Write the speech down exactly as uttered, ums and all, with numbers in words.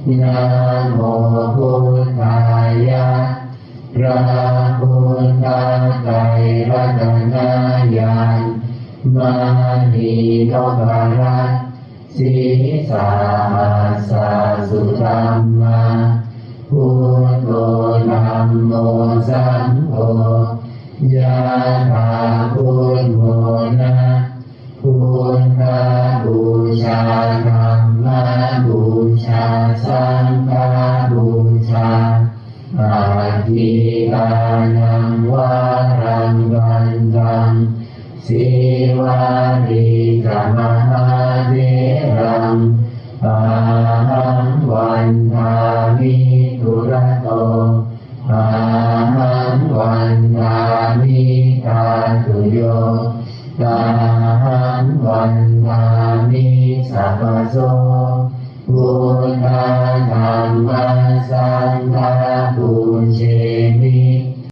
Namo buddhāya. พระพุทธไตรรัตนญาณ มณีนพรัตน์ sīsahassa sudhammā, buddho dhammo saṅgho, yathā buddho na, buddhapūjā, dhammapūjā, saṅghapūjā, atthi dānaṃ varaṃ gandhaṃ, sīvalī ca mahātheraṃ, ahaṃ vandāmi dūrato, ahaṃ vandāmi dhātuyo, ahaṃ vandāmi sabbaso, buddha dhamma saṅgha, pūje